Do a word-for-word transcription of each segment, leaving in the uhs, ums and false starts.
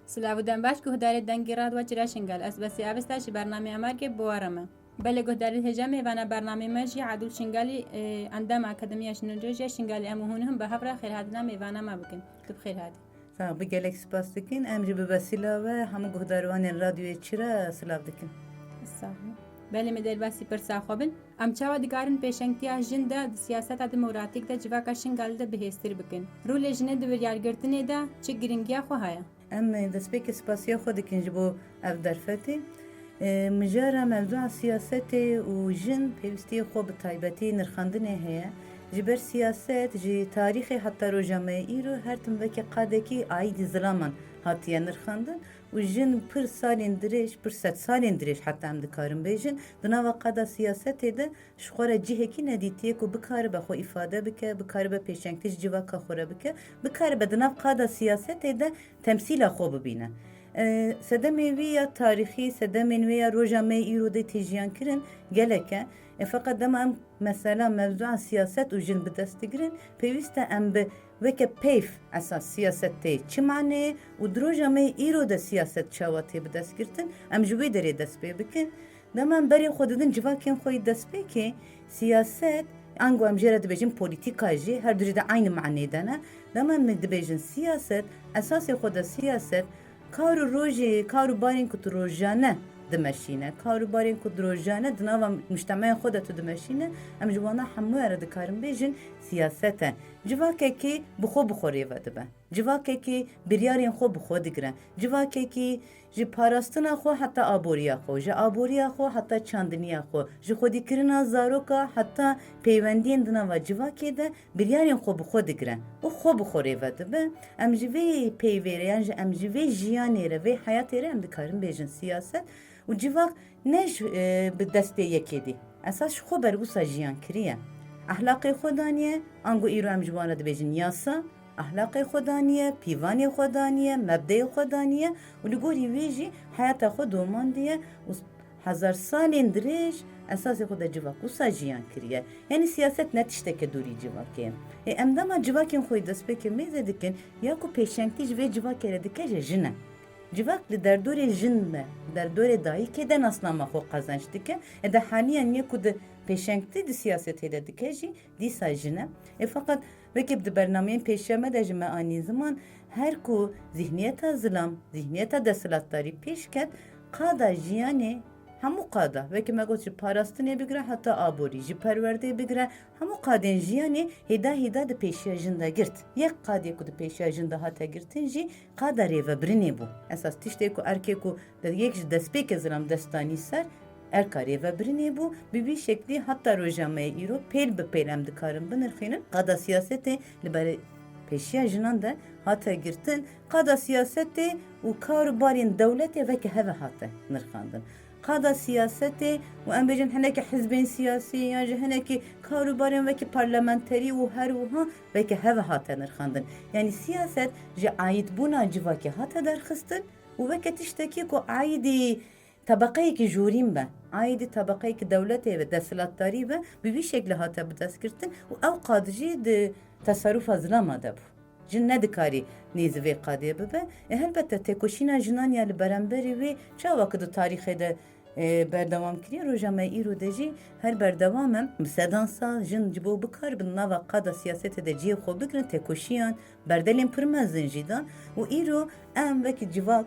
Silav û dem baş, guhdarê Dengê Radyo Çira Şingal. Ez Besî Avesta ji bernamê Emergê bi we re me. Belê guhdarê hêja mêvana bernamê me jî Adil Şingalî, e, endama Akademiya Jinûncojiya Şingalî, em û hûn him bi hev re xêrhatina mêvana me bikin. Tu bi xêr hatî. Sağ ol, bi gelek spas dikin. Em jî bi vesîla we hemû guhdarwanên Radyoyê Çira silav dikin. Sağ ol. Belê me derbasî pirsa xwe bin. Em çawa dikarin pêşengtiya jin de di siyaseta demokratîk de civaka Şingalî de bihêztir bikin? Rolê jinê di biryargirtinê de çi giringiya xwe heye? Em destpêkê spasiya xwe dikin ji bo ev derfetê. E, mijara mewzua siyasetê û jin pêwîstiyê xwe bi taybetî nirxandinê heye. Ji ber siyaset, ji tarîxê heta roja me yê îro her tim weke qadekî aîdî zilaman hatiye nirxandin û jin pir salên dirêj, pir sedsalên dirêj heta em dikarin bêjin, di nava qada siyasetê de ji xwe re cihekî nedîtiye ku bikaribe xwe îfade bike, bikaribe pêşengtî ji civaka xwe re bike, bikaribe di nav qada siyasetê de temsîla xwe bibîne. E, sedemê wî ya tarîxî, sedemên wê ya roja me yê îro de tê jiyan kirin gelek e. E, feqet dema em mesela mewzua siyaset û jin bi dest digirin, pêwîst e em bi weke peyv esas siyaset tê çi maneyê û di roja me yê îro de siyaset çawa tê bi dest girtin, em ji wê derê dest pê bikin. Dema em berê xwe didin civakên xwe yî destpêkê, siyaset, ango em jê re dibêjin polîtîka jî, her du jî de eynî manê de ne. Dema em dibêjin siyaset, esasê xwe de siyaset, kar û rojê, kar û barên ku tu rojane dimeşîne, kar û barên ku tu rojane di nava mujtemeyên xwe de tu dimeşîne, em ji wana hemûya re dikarin bêjin siyaset e. Civakekî bi xwe bi xwe rêve dibe. Civakekî biryarên xwe bi xwe digire. Civakekî ji parastina xwe heta aboriya xwe, ji aboriya xwe heta çandiniya xwe, ji xwedîkirina zaroka heta peywendiyên di nava civakê de biryarên xwe bi xwe digire û xwe bi xwe rêve dibe. Em ji vê peyvê re yan jî em ji vê jiyanê re, vê heyatê re em dikarin bêjin siyaset û civak ne ji, e, bi destê yekê dî. Esas ji xwe ber wisa jiyan kiriye. Ehlaqê xwe daniye, ango îro em ji wan re dibêjin yasa, ehlaqê xwe daniye, pîvanê xwe daniye, mebdeyê xwe daniye û li gorî wê jî heyata xwe domandiye û hezar salên dirêj esasê xwe de civak wisa jiyan kiriye. Yanî siyaset ne tişteke dûrî civakê ye. Ê, em dema civakên xwe yê destpêkê mêze dikin, ya ku pêşengtî ji vê civakê re dike jî jin e. Civak li derdorê jin de, derdorê dayikê de nasnama xwe qezenc dike. Ê de haliyan yê ku di pêşengtî di siyasetê de dike jî dîsa jin e. Ê feqet wekî di bernameyên pêşiya me de jî me anî ziman, her ku zihniyeta zilam, zihniyeta desthilatdarî pêş ket, qada jiyanê, hemû qada, wekî me got, ji parastinê bigire heta aborî, ji perwerdê bigire, hemû qadên jiyanê hêda hêda di pêşiya jin de girt. Yek qadê ku di pêşiya jin de hate girtin jî qada rêvebirinê bû. Esas tiştê ku erkê ku de-, yek ji destpêkê zilam dest danî ser, erka rêvebirinê bû. Bi vî şeklî heta roja me yê îro pêl bi pêl em dikarin binirxînin. Qada siyasetê li ber pêşiya jinan de hate girtin. Qada siyasetê û kar û barên dewletê weke hev e hate nirxandin. Qada siyasetê û em bêjin hinekî hizbên siyasî yan jî hinekî kar û barên wekî parlamenterî û her wiha weke hev e hate nirxandin. Yanî siyaset ji aîdbûna civakê hate derxistin û weke tiştekî ku aîdî tebeqeyekî jorîn be, aîdî tebeqeyekî dewletê be, desthilatdarî be, bi vî şeklî hate bidestgirtin û ew qad jî di teserufa zilama de bû. Jin nedikarî nêzî vê qadê bibe. E, helbete têkoşîna jinan ya li beramberî wê çawa ku di tarîxê de, e, berdewam kiriye, roja me îro de jî her berdewam e. Bi sedan sal jin ji bo bikaribin nava qada siyasetê de cihê xwe bigirin, têkoşiyan, berdelên pir mezin jî dan û îro em wekî civak,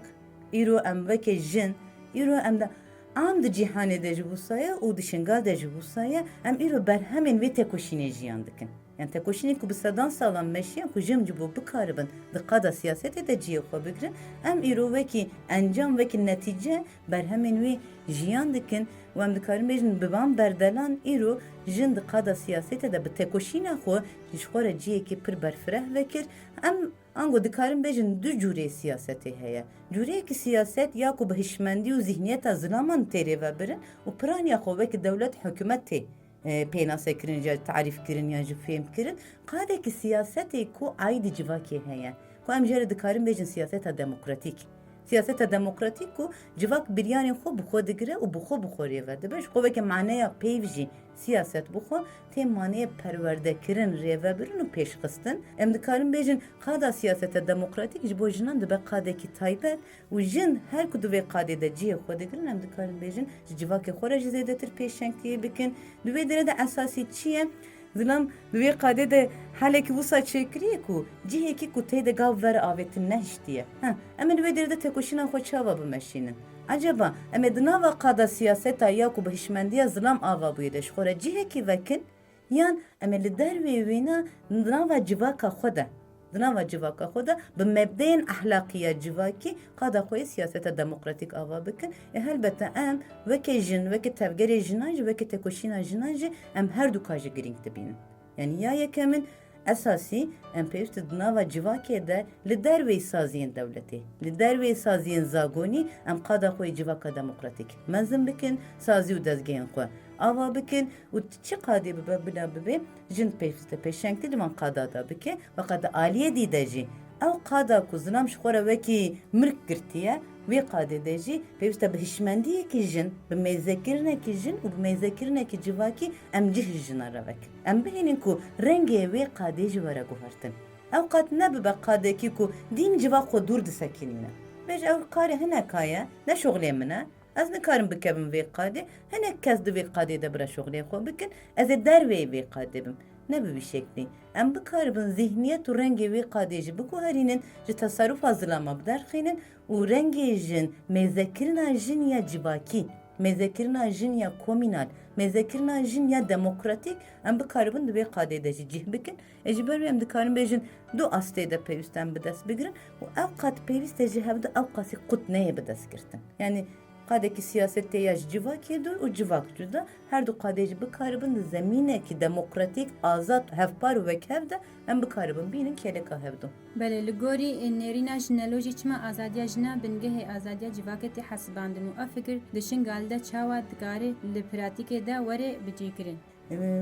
îro em wekî jin, îro em de am di cîhanê de jî wisa ye û di Şingal de jî wisa ye, em îro berhemên vê têkoşînê jiyan dikin. Yanî têkoşînên ku bi sedan salan meşiyan ku jin ji bo bikaribin di qada siyasetê de cihê xwe bigirin, em îro wekî encam, wekî netîce berhemên wê jiyan dikin û em dikarin bêjin bi van berdelan îro jin di qada siyasetê de bi têkoşîna xwe ji xwe re cihekî pir berfireh vekir. Em ango dikarin bêjin du cûrê siyasetê heye. Cûreyekî siyaset ya ku bi hişmendî û zihniyeta zilaman tê rêvebirin û piraniya xwe wekî dewlet, hikûmet tê e, pênasekirin, ya tarîfkirin, ya jî fêhmkirin, qadekî siyasetê ku aîdî civakê heye, ku em jê re dikarin bêjin siyaseta demokratîk. Siyaseta demokratîk ku civak biryarên xwe bi xwe digire û bi xwe bi xwe rêve dibe, ji xwe weke maneya peyv jî siyaset bi xwe tê maneyê perwerdekirin, rêvebirin û pêşxistin. Em dikarin bêjin qada siyaseta demokratîk ji bo jinan dibe qadekî taybet û jin her ku di vê qadê de cihê xwe digirin, em dikarin bêjin ji civakê xwe re jî zêdetir pêşengtiyê bikin. Di vê derê de esasî çi ye? Zilam di vê qadê de helekî wisa çêkiriye ku cihekî ku tê de gav ver avêtin nehiştiye. Heh, em ê di vê derê de tekoşîna xwe çawa bimeşînin? Eceba em ê di nava qada siyaseta ya ku bi hişmendiya zilam ava bûye de ji xwe re cihekî vekin, yan em ê li dervê wêna di nava civaka xwe de, di nava civaka xwe de bi mebdeyên ehlaqî ya civakî qada xwe yê siyaseta demokratîk ava bikin? Ê helbete em weke jin, weke tevgerê jinan jî, weke tekoşîna jinan jî em her du ka jî girîng dibînin. Yanî ya yekemin esasî, em pêwîst di nava civakê de li derveyî saziyên dewletê, li derveyî saziyên zagonî em qada xwe yê civaka demokratîk mezin bikin, sazî û dezgehên xwe ava bikin û çi qadê bibe bila bibe, jin pêwîst e pêşengtî li van qada de bike. Feqet di aliyê dî de jî ew qada ku zilam ji xwe re wekî mirk girtiye, wê qadê de jî pêwîst e bi hişmendiyekî jin, bi mêzekirinek jin û bi mêzekirinek civakî em cih ji jinan re vekin. Em bihêlin ku rengê wê qadê jî were guhertin. Ew qad nebibe qadekî ku dîn civak xwe dûr disekinîne. Bêje ew karê hineka ye, ne şoxlê min e. Ez nikarim bikevim vê qadê. Hinek kes di vê qadê de bira şoxlê xwe bikin. Ez ê derveyî vê qadê bim. Ne bi wî şeklî. Em bikaribin zîhniyet û rengê wê qadê jî biguherînin, ji teserufa zilama biderxînin û rengê jin, mêzekirina jin ya civakî, mêzekirina jin ya komînal, mêzekirina jin ya demokratîk, em bikaribin di wê qadê de jî cih bikin. Ê ji ber wê em dikarin bêjin du astê de pêwîst e em bi dest bigirin û ew qat pêwîst e ji hev du ew qasî qut neyê bi dest girtin. Yanî qadekî siyasetê ya ji civakê dûr û civak cuda, her du qadê jî bikaribin di zemînekî demokratîk, azad, hevpar û wekhev de em bikaribin bînin kêleka hevdu. Belê, li gorî nêrîna jinelojî çima azadiya jina bingehê azadiya civakê tê hesibandin û ev fikir di Şingalî de çawa dikare li pratîkê de were bicihkirin?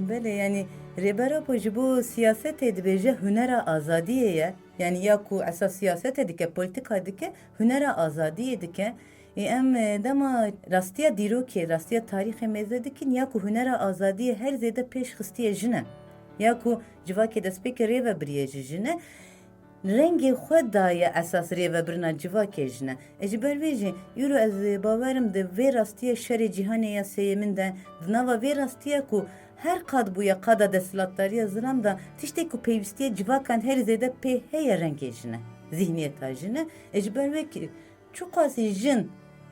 Belê, yanî Rêber Apo ji bo siyasetê dibêje hunera azadiyê ye. Yanî ya ku esas siyasetê dike, polîtîka dike, hunera azadiyê dike. Ê em, e, dema rastiya dîrokê, rastiya tarîxê mêze dikin, ya ku hunera azadiyê her zêde pêş xistiye jin e. Ya ku civakê destpêkê rêvebiriyê ji jin e. Rengê xwe daye esas rêvebirina civakê jin e. E, ji ber vê jî îro ez, e, bawerim di vê rastiyê şerê cîhanê ya sêyemîn de, di nava vê rastiya ku her qad bûye qada desthilatdariya zilam de, tiştê ku pêwîstiye civakan herî zêde pê heye rengê jin e, zîhniyeta jin e. E, ji ber wê ki çiqasî jin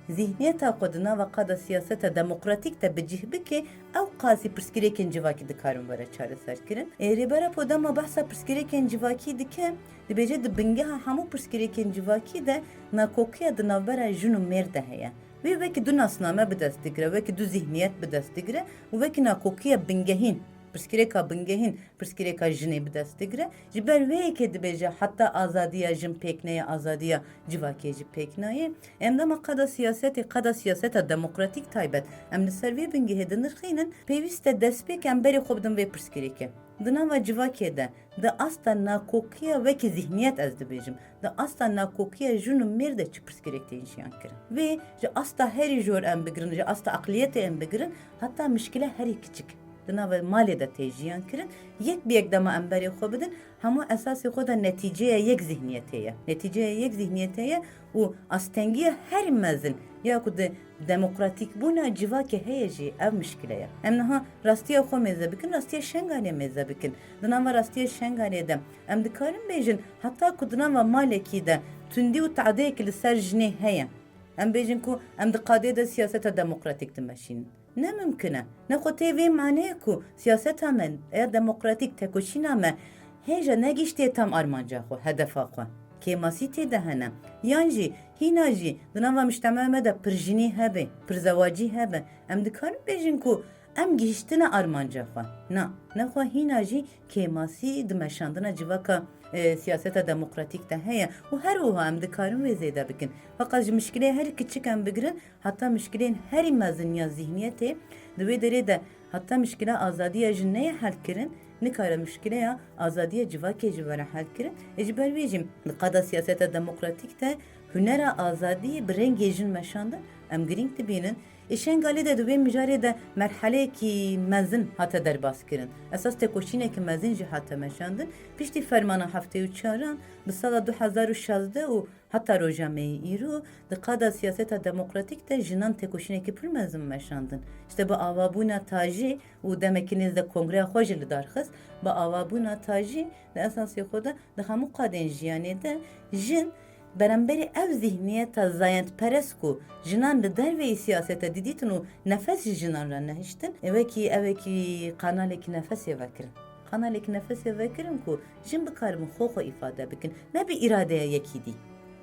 zîhniyeta xwe di nava qada siyaseta demokratîk de bi cih bike, ew qasî pirsgirêkên civakî dikarin were çareserkirin. Ê, Rêber Apo dema behsa pirsgirêkên civakî dike, dibêje di bingeha hemû pirsgirêkên civakî de nakokiya di navbera jin û mêr de heye. Wê wekî du nasname bi dest digire, wekî du zîhniyet bi dest digire û wekî nakokiya bingehîn, pirsgirêka bingehîn, pirsgirêka jinê bi dest digire. Ji ber wê yekê dibêje heta azadiya jin pêk neyê, azadiya civakê jî pêk nayê. Em dema qada siyasetê, qada siyaseta demokratîk taybet, em li ser vê bingehê dinirxînin, pêwîst e destpêk em berê xwe bidin vê pirsgirêkê. Di nava civakê de, di asta nakokiya wekî zîhniyet ez dibêjim, di asta nakokiya jin û mêr de çi pirsgirêk tên jiyan kirin? Vê ji asta herî jor em bigirin, ji asta eqliyetê em bigirin, heta mişkile herî kiçik di nava malê de tê jiyan kirin. Yek bi yek dema em berê xwe bidin, hemû esasê xwe de netîceya yek zîhniyetê ye. Netîceya yek zîhniyetê ye û astengiya herî mezin ya ku di demokratîkbûna civakê heye jî ev mişkile ye. Em niha rastiya xwe mêze bikin, rastiya Şengalê mêze bikin. Di nava rastiya Şengalê de em dikarin bêjin, heta ku di nava malekî de tundî û tadeyekî li ser jinê heye, em bêjin ku em di qadê de siyaseta demokratîk dimeşînin. Ne mimkin e. Nexwe tê vê maneyê ku siyaseta me ya demokratîk, tekoşîna me hêja negihiştiye tam armanca xwe, hedefa xwe. Kêmasî tê de hene. Yan jî, hîna jî di nava mujtema me de pirjinî hebe, pirzewacî hebe. Em dikarin bêjin ku em gihiştine armanca xwe. Na, nexwe hîna jî kêmasî di meşandina civaka, e, siyaseta demokratîk de heye û her wiha em dikarin wê zêde bikin. Feqet ji mişkilê herî kiçik em bigirin, heta mişkilên herî mezin ya zîhniyetê, di wê derê de heta mişkila azadiya jin neye helkirin, nikare mişkileya azadiya civakê jî were helkirin. Ê ji ber wê jî li qada siyaseta demokratîk de Hunera azadiyê bi rengê jin meşandin, em girîng dibînin. Ê Şengalê de di wê mijarê de merheleyekî mezin hate derbas kirin. Esas tekoşînekî mezin jî hate meşandin. Piştî fermana heftê û çaran bi sala du hezar û şazdeh û heta roja me yê îro di qada siyaseta demokratîk de jinan tekoşînekî pir mezin meşandin. Îşte bi avabûna tajî û demekî nêz de kongreya xwe jî li dar xist, bi avabûna tajî di esasê xwe de di hemû qadên jiyanê de jin beramberî ev zîhniyeta zayendperest ku jinan li derveyî siyasete didîtin û nefes ji jinan re nehiştin, wekî, ewekî kanalekî nefesê vekirin. Kanalekî nefesê vekirin ku jin bikaribin xwe xwe îfade bikin. Ne bi îradeya yekî dî,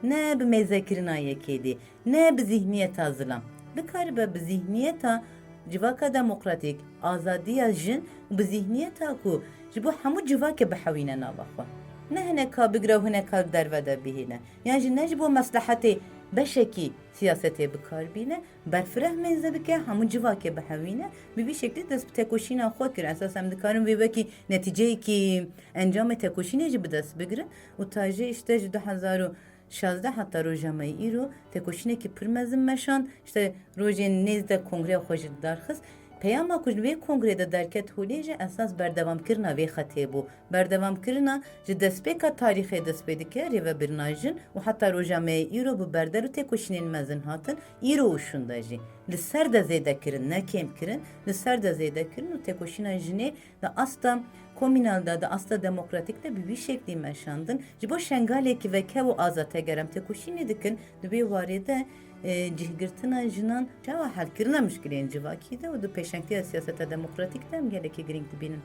ne bi mêzekirina yekê dî, ne bi zîhniyeta zilam. Bikaribe bi zîhniyeta civaka demokratîk, azadiya jin û bi zîhniyeta ku ji bo hemû civakê bihewîne nava xwe. Ne hineka bigre û hineka li derve de bihîne. Yan jî ne ji bo meslehetê beşekî siyasetê bikar bîne, berfireh mêze bike, hemû civakê bihewîne, bi vî şeklî dest bi tekoşîna xwe kir. Esas em dikarin vê wekî netîceyekî encamê tekoşînê jî bi dest bigirin û tajî îşte ji du hezar û şazdeh heta roja me îro tekoşînekî pir mezin meşand. Îşte rojên nêz de kongreya xwe jî li dar xist. Peyama ku ji vê kongrê de derket holê jî esas berdewamkirina vê xetê bû. Berdewamkirina ji destpêka tarîxê dest pê dike, rêvebirina jin û heta roja me yê îro bi berdel û têkoşînên mezin hatin, îro û şûnde jî. Li ser de zêde kirin, ne kêm kirin, li ser de zêde kirin û têkoşîna jinê di asta komînal de, di asta demokratîk de bi vî şeklî meşandin. Ji bo Şengalekî vekew û azad heger em têkoşînê dikin, di vê warê de, e, cihgirtina jinan çawa helkirina muşkilên civakî de û di pêşengtiya siyaseta demokratîk de em gelekî girîng dibînin.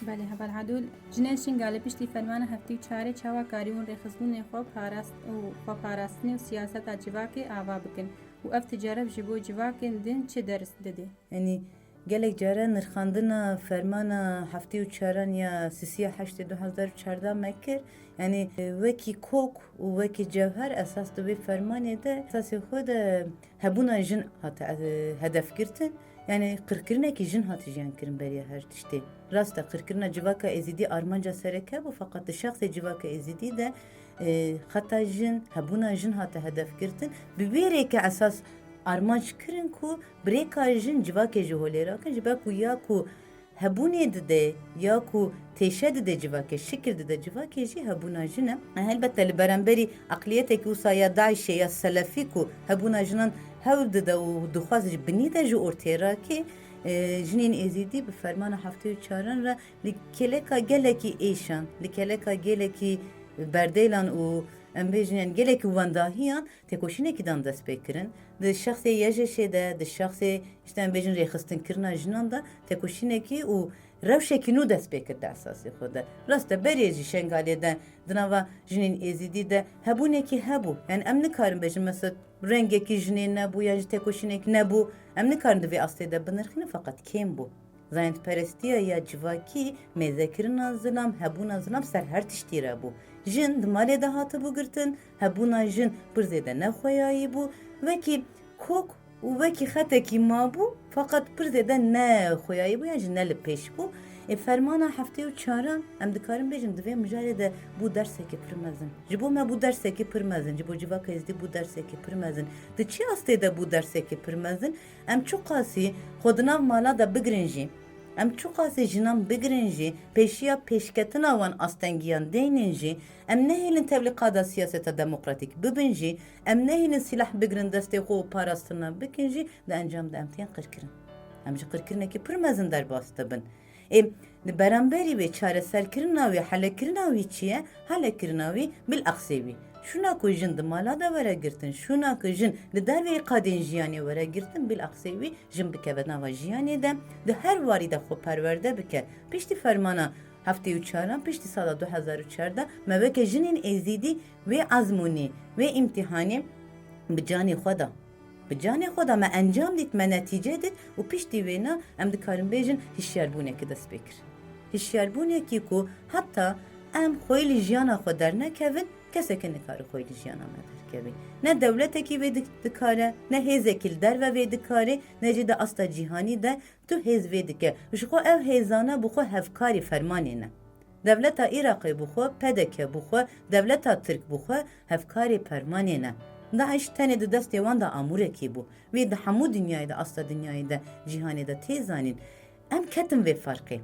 Belê, Heval Hedûl, jinên Şingalê piştî fermana heftê û çarê çawa karîbûn rêxistinê xwe parast û xweparastinê û siyaseta civakê ava bikin û ev ticaret ji bo civakên din çi ders dide? Yanî gelek care nirxandina fermana heftê û çaran ya sisiya heştê du hezar û çardeh me kir. Yanî, e, wekî kok û wekî cewher esas di vê fermanê de esasê xwe de hebûna jin hate, e, hedef girtin. Yanî qirkirinekî jin hate jiyan kirin beriya her tiştê. Rast e, qirkirina civaka Êzidî armanca sereke bû, feqet di şexsê civaka Êzidî de, e, xeta jin, hebûna jin hate hedef girtin. Bi wê rêke esas armanc kirin ku bi rêka jin civakê ji holê rakin, ji ber ku ya ku hebûnê dide ya ku têşe dide civakê, şikil dide civakê jî hebûna jin e. Helbete li beramberî eqliyetekî wisa ya DAIŞê ya selefî ku hebûna jinan hewl dide û dixwaz ji binî de ji ortê rakê, e, jinên Êzîdî bi fermana heftê û çaran re li kêleka gelekî êşan, li kêleka gelekî berdêlan û em bêjin, yani gelekî wendahiyan têkoşînekî dan destpêkirin. Di şexsê YJŞ'ê de, di şexsê, işte, em bêjin rêxistinkirina jinan de têkoşînekî û rewşekî nû dest pê kir di esasê xwe de. Rast e, berê jî Şengalê de di nava jinên Êzîdî de hebûnekî hebû. Yani em nikarin bêjin, mesela rengekî jinê nebû yan jî têkoşînekî nebû. Em nikarin di vê astê de binirxînin, feqet kêm bû. Zayendperestiya ya civakî, mêzekirina zilam, hebûna zilam ser her tiştî re bû. Jin di malê de hatibû girtin, hebûna jin pir zêde nexweyayî bû. Wekî kok û wekî xetekî mabû, feqet pir zêde ne xweyayî bû yan jî ne li pêş bû. Ê fermana heftê û çaran, em dikarin bêjin, di vê mijarê de bû dersekî pir mezin. Ji bo me bû dersekî pir mezin, ji bo civaka Êzidî bû dersekî pir mezin. Di çi astê de bû dersekî pir mezin? Em çiqasî xwe di nav mala de bigirin jî, em çiqasî jinan bigirin jî, pêşiya pêşketina wan astengiyan deynin jî, em nehêlin tevlî qada siyaseta demokratîk bibin jî, em nehêlin sîlah bigirin destê xwe û parastina bikin jî, di encam de em tên qirkirin. Em ji qirkirinekî pir mezin derbas dibin. Ê, li beramberî wê çareserkirina wî, helekirina wî çi ye? Helekirina wî bilexsê wî. Şûna ku jin di mala de were girtin, şûna ku jin li derveyî qadên jiyanê were girtin, bilexsê wî jin bikeve nava jiyanê de, di her warî de xwe perwerde bike. Piştî fermana heftê û çaran, piştî sala du hezar û çardeh, me weke jinên Êzîdî wê ezmûnê, wê îmtîhanê bi canê xwe da. Bi canê xwe de me encam dît, me netîce dît û piştî wêna em dikarin bêjin hişyarbûnekî dest pê kir. Hişyarbûnekî ku heta em xweyî li jiyana xwe dernekevin, keseke nikare xweyî li jiyana me derkevî. Ne dewletekî vê dik-, dikare, ne hêzekî li derve vê dikare, ne jî di asta cîhanî de tu hêz vê dike. Ji xwe ev hêzane bi xwe hevkarê fermanê ne. Dewleta Iraqê bi xwe, P D K bi xwe, dewleta Tirk bi xwe hevkarê permanê ne. DAIŞ tenê di destê wan de amûrekî bû. Wê di hemû dinyayê de, asta dinyayê de, cîhanê de tê zanîn. Em ketin vê ferqê.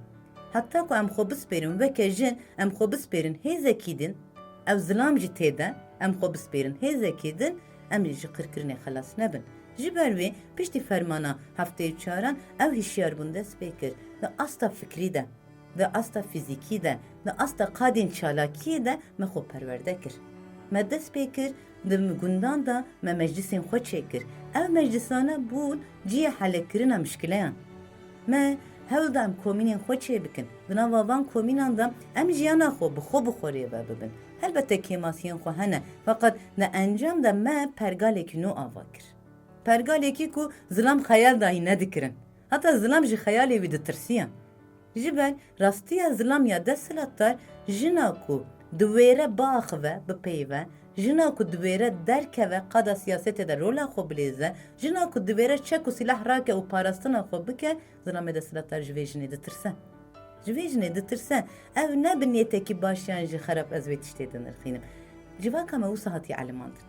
Heta ku em xwe bispêrin weke jin, em xwe bispêrin hêzekî din, ew zilam jî tê de, em xwe bispêrin hêzekî din, em ê ji qirkirinê xelas nebin. Ji ber wê piştî fermana heftê û çaran ew hişyarbûn dest pê kir. Di asta fikrî de, di asta fîzîkî de, di asta qadên çalakiyê de me xwe perwerde kir. Me dest pê kir, di gundan de me meclisên xwe çêkir. Ev meclisane bûn cihê helekirina mişkileyan. Me hewl da em komînên xwe çêbikin. Di nava van komînan de em jiyana xwe bi xwe bi xwe rêve bibin. Helbete kêmasiyên xwe hene, feqet di encam de me pergalekî nû ava kir. Pergalekî ku zilam xeyal dahî nedikirin. Heta zilam ji xeyalê wî ditirsiyan. Ji ber rastiya zilam ya desthilatdar, jina ku diwêre biaxive, bipeyve, jina ku diwêre derkeve, qada siyasetê de rola xwe bilêze, jina ku diwêre çek û sîlah rake û parastina xwe bike, zilamê desthilatdar ji vê jinê ditirse. Ji vê jinê ditirse. Ev ne bi niyetekî baş yan jî xerab ez vê tiştê dinirxînim. Civaka me wisa hatiye elimandin.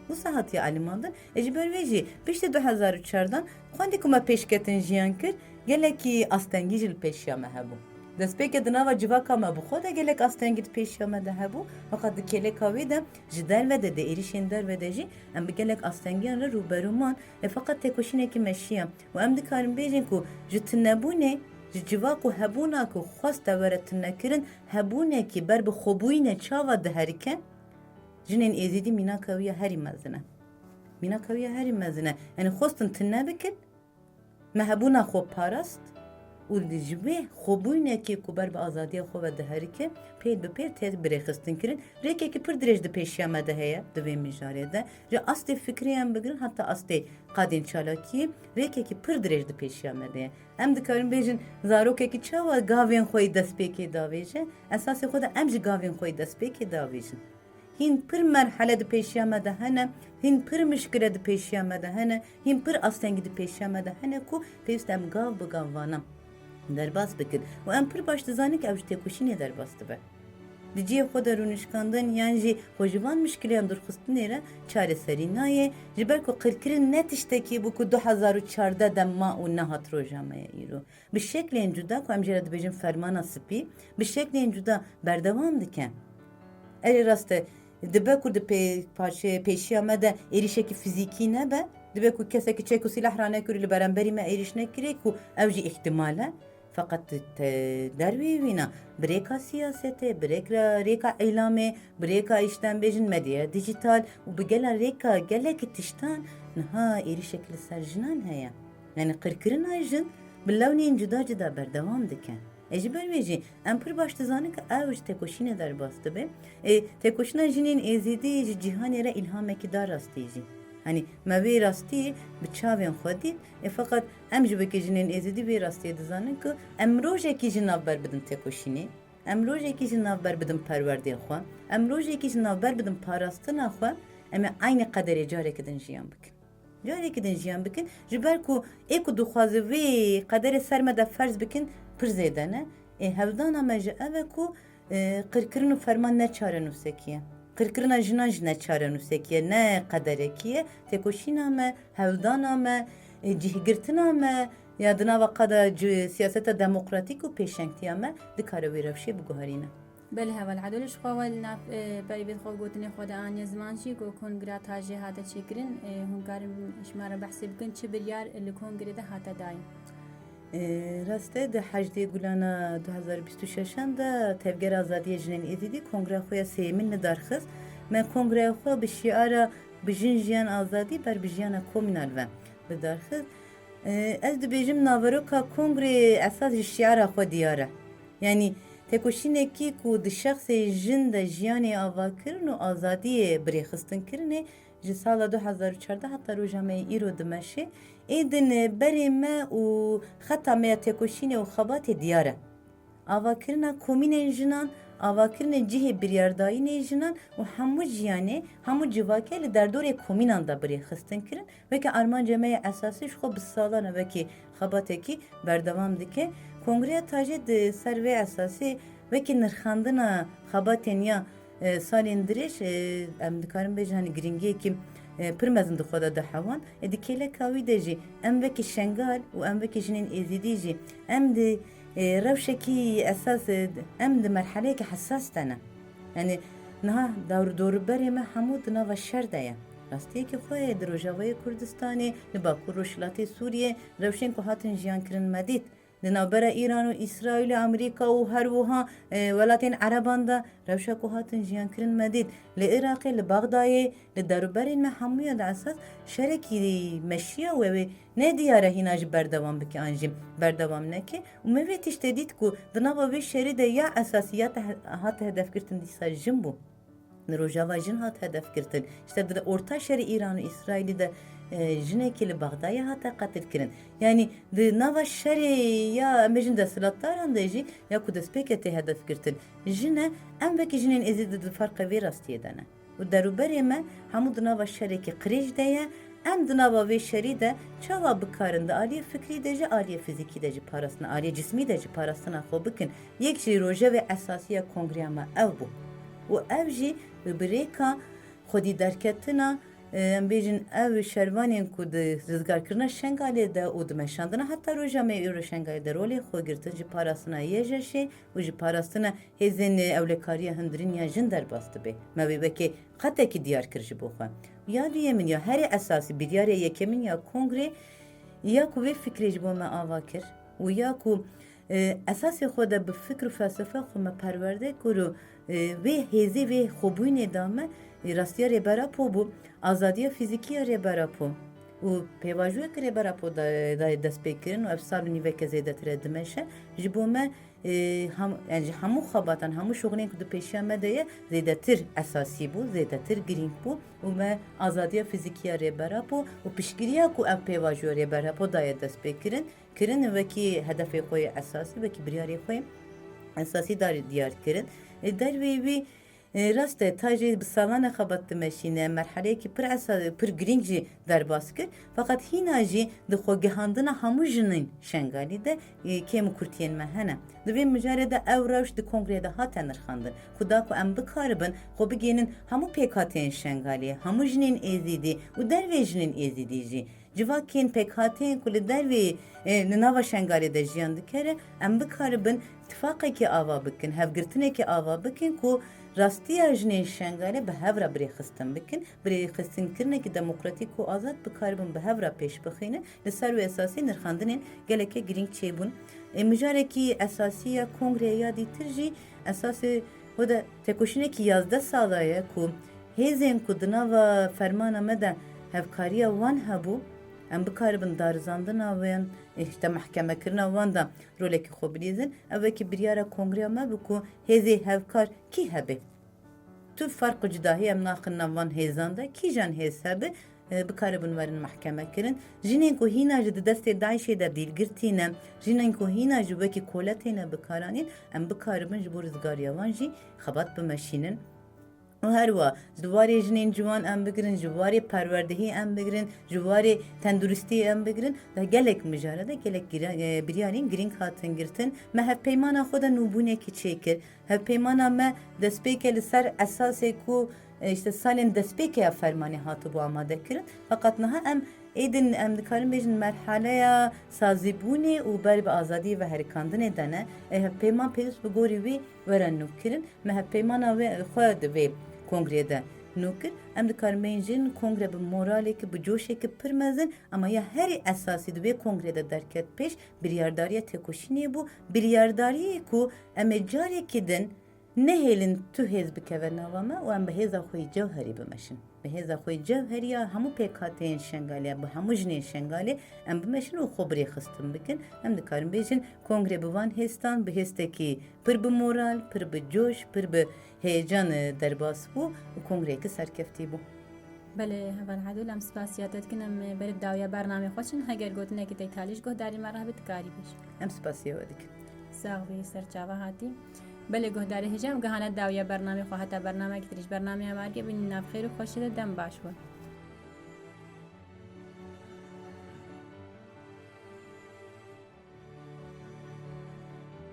Wisa hatiye elimandin. E, ji ber wê jî piştî du hezar û çardan xwendî ku me pêşketin jiyan kir, gelekî astengî jî li pêşiya me hebû. Destpêkê di nava civaka me bi xwe de gelek astengî di pêşiya me de hebû. Feqet di kêleka wê de ji derve de, di êrîşên derve de jî em bi gelek astengiyan re rûberû man. E, feqet têkoşînekî meşiya. Û em dikarin bêjin ku ji tunebûnê, ji civak û hebûna ku xwest te were tunekirin, hebûnekî ber bi xwebûyînê çawa diherike, jinên êzîdî mînaka wî ya herî mezin e. Mînaka wî ya herî mezin e. Yanî xwestin tune bikin, me hebûna xwe parast û li ji vê xwebûyînekê ku ber bi azadiya xwe ve diherike, pêr bi pêr tê birêxistin kirin. Rêkekî pir dirêj di pêşiya me de heye, di vê mijarê de. Ji astê fikrê em bigirin heta astê qadên çalakiyê, rêkekî pir dirêj di pêşiya me de ye. Em dikarin bêjin, zarokekî çawa gavên xwe yî destpêkê davêje, esasê xwe de em jî gavên xwe yî destpêkê davêjin. Hîn pir merhele di pêşiya me de hene, hîn pir mişkile di pêşiya me de hene, hîn pir astengî di pêşiya me de hene ku pêwîst em gav bi gav vana derbas bikin. Û em pir baş dizanin ku ew ji têkoşînê derbas dibe. Di cihê xwe de rûnişkandin yan jî xwe ji van mişkileyan dûrxistinê re çareserî nayê, ji ber ku qirkirin ne tiştekî bû ku du hezar û çardeh de ma û nehat roja me ye îro. Bi şeklên cuda ku em jê re dibêjin fermana spî, bi şeklên cuda berdewam dike. Erê rast e, dibe ku di pê-, paşê-, pêşiya me de êrîşekî fizîkî nebe, dibe ku kesekî çek û sîlah ranekir û li beramberî me êrîş nekirê ku ew jî îhtimal e. Feqet te derveyî wîna, bi rêka siyasetê, bi rêka, rêka îlamê, bi rêka îşte em bêjin medyaya dîjîtal û bi gela rêka gelekî tiştan niha êrîşek li ser jinan heye. Yanî qirkirina jin bi lewnên cuda cuda berdewam dike. E, ji ber wê jî em pir baş dizanin ku ew ji têkoşînê derbas dibe. E, têkoşîna jinên êzîdî ji cîhanê re îlhamekî da rastî jî. Hanî me vê rastiyê bi çavên xwe dît. E, feqet em jî wekî jinên êzîdî vê rastiyê dizanin ku em rojekî jî navber bidin têkoşînê. Em rojekî jî navber bidin perwerdê xwe. Em rojekî jî navber bidin parastina xwe. Em ê eynî qederê carekî din jiyan bikin. Carekî din jiyan bikin. Ji ber ku ê ku dixwaze vê qederê ser me de ferz bikin, pir zêde ne. Ê hevdana me ji ev e ku, e, qirkirin û ferman ne çarenûsekî ye. Qirkirina jinan jî ne çarenûsekî ye, ne qederekî ye. Têkoşîna me, hevdana me, e, cihgirtina me ya di nava qada ci-, siyaseta demokratîk û pêşengtiya me dikare wê rewşê biguherîne. Belê heval Edo, li ji xwe we li nav, e, peyvê xwe gotinê xwe de aniye ziman jî ku kongra tajê hate çêkirin. E, hûn karin ji me re behsê bikin, çi biryar li kongrê de hate dayîn? E, rast e, di hejdê Gulana du hezar û bîst û şeşan de Tevgera Azadiyê Jinên Êzidî kongra xwe ya sêyemîn li dar xist. Me kongreya xwe bi şiara "Bi jin, jiyan, azadî, ber bi jiyana komînal ve" li dar xist. E, ez dibêjim naveroka kongrê esas ji şiara xwe diyar e. Yanî têkoşînekî ku di şexsê jin de jiyanê avakirin û azadiyê birêxistin kirinê, ji sala du hezar û çardeh heta roja me yê îro dimeşê, ê din berê me û xeta me ya têkoşînê û xebatê diyar e. Avakirina komînên jinan, avakirinê cihê biryardayînê jinan û hemû jiyanê, hemû civakê li derdorê komînan de birêxistin kirin, weke armanca me ya esasî ji xwe bi salan e wekî xebatekî berdewam dike. Kongreya tajê di ser vê esasî wekî nirxandina xebatên ya, e, salên dirêj, e, em dikarin bêjin, hani giringiyekî, e, pir mezin di xwe de dihewan. E, di kêleka wî de jî em wekî Şengal û em wekî jinên Êzîdî jî em di, e, rewşekî esas, e, em di merheleyeke hesas de ne. Yanî niha dor-, dorûberê me hemû di nava şer de ye. Rastiyekî xwe ye, di Rojavayê Kurdistanê, li Bakur Rojhilatê Sûriyê rewşên ku hatin jiyan kirin me dît. Di navbera Îran û Îsraîl û Amerîka û her wiha, e, welatên Ereban de rewşa ku hatin jiyan kirin me dît. Li Iraqê, li Bexdayê, li derûberên me hemûya de esas şerekî meşiya û ew ê ne diyar e hîna jî berdewam bike an jî berdewam neke. Û me vê tiştê dît ku di nava vê şerî de ya esasî ya te he-, hat hedefgirtin dîsa jin bû. Li Rojava jin hat hedefgirtin. Îşte di orta şerê Îran û Îsraîlî de, e, jinekî li Bexdayê hate qetilkirin. Yanî di nava şerê ya em bêjin desthilatdaran de jî ya ku destpêke tê hedefgirtin jin e, em wekî jinên Êzîdî di ferqê vê rastiyê de ne. Û derûberê me hemû di nava şerekî qirêj de ye. Em di nava vê şerî de çawa bikarin di aliyê fikrî de jî, aliyê fizîkî de jî parastina, aliyê cismî de jî parastina xwe bikin? Yek ji rojevê esasî ya kongreya me ew bû. Û ev jî bi rêka xwedî derketina, e, em bêjin ev şervanên ku di rizgarkirina Şengalê de û di meşandina heta roja me îro Şengalê de rolê xwe girtin ji parastina Y J Şê û ji parastina hêzên ewlekariya hundirîn ya jin derbas dibe. Me wê wekî xetekî diyar kir ji bo xwe. Ya duyemîn ya herî esasî biryarê yekemîn ya kongrê ya ku vê fikrê ji bo me ava kir û ya ku, e, esasê xwe de bi fikr û felsefe xwe me perwerde kir û, e, vê hêzê vê xwebûyînê da me, e, rastiya Rêber Apo bû, azadiya fizîkî ya Rêber Apo û pêvajoyeke Rêber Apo da-, daye destpêkirin û ev sal û nîveke zêdetir e dimeşe. Ji bo me, e, hem, yani ji hemû xebatan, hemû şoxilên ku di pêşiya me de ye, zêdetir esasî bû, zêdetir girîng bû û me azadiya fizîkî ya Rêber Apo û piştgiriya ku ev pêvajoya Rêber Apo daye destpêkirin, kirin wekî hedefê xwe yê esasî, wekî biryarê xwe yê esasî dar-, diyar kirin. Li derveyî wî, e, rast e, ta jî bi salan e xebat dimeşîne, merheleyekî pir esa-, pir girîng jî derbas kir. Feqet hîna jî di xwegihandina hemû jinên Şengalî de, e, kêm û kurtiyên me hene. Di vê mijarê de ew rewş di kongreyê de hate nirxandin. Ku da ku em bikaribin xwe bigihînin hemû pêkhateyên Şengaliyê, hemû jinên Êzîdî û dervê jinên Êzîdî jî. Civakên pêkhateyên ku li dervê, e, li nava Şengalê de jiyan dikere, em bikaribin tifaqekê ava bikin, hevgirtinekê ava bikin ku rastiya jinên Şengalê bi hev re birêxistin bikin, birêxistinkirinekî demokratîk û azad bikaribin bi hev re pêş bixînin, li ser wê esasî nirxandinên gelekê girîng çêbûn. E, mijarekî esasî ya kongreyê ya dîtir jî esasê xwe de têkoşînekî yazdeh sala ye ku hêzên ku di nava fermana me de hevkariya wan hebû, em bikaribin darizandina wan, işte mehkemekirina wan de rolekî xwe bilîzin. Ev wekî biryara kongreya me bû ku hêzê hevkar kî hebe. Tu ferq û cudahî em naxin nav van hêzan de, kîjan hêz hebe, e, bikaribin werin mehkeme kirin. Jinên ku hîna jî di destê DAIŞê de dîlgirtî ne, jinên ku hîna jî wekî kole têne bikaranîn, em bikaribin ji bo rizgariya wan jî xebat bimeşînin. Û her wiha ji warê jinên ciwan em bigirin, ji warê perwerdehî em bigirin, ji warê tenduristî em bigirin, di gelek mijara de gelek gira-, e, biryarên girîng hatin girtin. Me hevpeymana xwe de nûbûnekî çêkir. Hevpeymana me destpêke li ser esasê ku, e, işte salên destpêke ya fermanê hatibû amade kirin. Feqet niha em êdin, em dikarin bêjin merhaleya sazîbûnê û ber bi azadiyê ve herikandinê de ne. E, hevpeyman pêwîst bi gorî wî were nûkirin. Me hevpeymana wê, xwe di vê kongreyê de nû kir. Em dikarin bêjin kongre bi moralekî, bi coşekî pir mezin, ama ya herî esasî di vê kongreyê de derket pêş, biryardariya têkoşînê bû. Biryardariyê ku em ê carekî din nehêlin tu hêz bikeve nava me û em bi hêza xwe yê cewherî bimeşin. Bi hêza xwe yê cewherî ya hemû pêkhateyên Şengalê, bi hemû jinên Şengalê em bimeşin û xwe birêxistin bikin. Em dikarin bêjin kongre bi van hêstan, bi hêstekî pir bi moral, pir bi coş, pir bi heyecan, e, derbas bû û kongreyekî serkeftî bû. Belê, heval Hedûl, em spasiya te dikin, em, e, berê bi dawiya bernamê xwe çin. Heger gotinekî te îtalî ji guhdarî me re hebe, dikarî bêjî. Em spasiya we dikin. Sax bî, ser çava hatî. Belê, guhdarê hêja, em gihane dawiya bernamê xwe, heta bernamekî tr ji bernameya me re bînin, nav xêr û xweşiyê de, dem baş we.